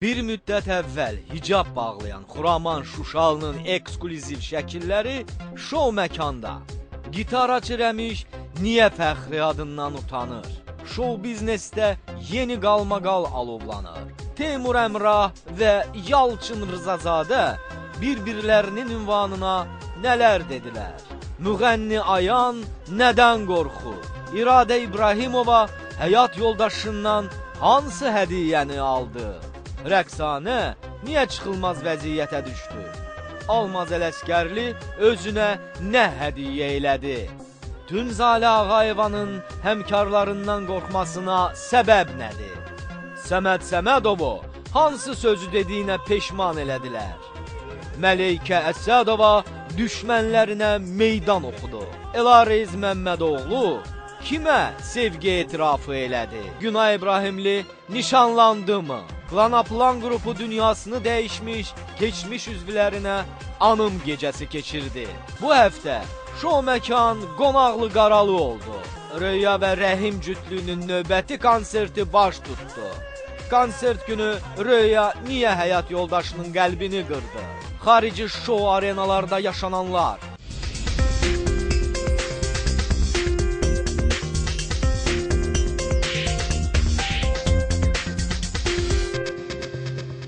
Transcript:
Bir müddət əvvəl hicab bağlayan Xuraman Şuşalının ekskluziv şəkilləri şou məkanda. Gitaraçı Rəmiş niyə Fəxri adından utanır? Şou biznesdə yeni qalmaqal alovlanır. Teymur Əmrah və Yalçın Rızazadə bir-birlərinin ünvanına nələr dedilər? Müğənni Ayan nədən qorxur? İradə İbrahimova həyat yoldaşından hansı hədiyyəni aldı? Rəqsanə niyə çıxılmaz vəziyyətə düşdü? Almaz Ələsgərli özünə nə hədiyyə elədi? Tünzalə Ağayevanın həmkarlarından qorxmasına səbəb nədir? Səməd Səmədovu hansı sözü dediyinə peşman elədilər? Məleykə Əsədova düşmənlərinə meydan oxudu. Elariz Məmmədoğlu kimə sevgi etirafı elədi? Günay İbrahimli nişanlandı mı? Klanaplan qrupu dünyasını dəyişmiş, keçmiş üzvlərinə anım gecəsi keçirdi. Bu həftə şou məkan qonaqlı qaralı oldu. Röya və Rəhim cütlüyünün növbəti konserti baş tutdu. Konsert günü Röya niyə həyat yoldaşının qəlbini qırdı? Xarici şou arenalarda yaşananlar.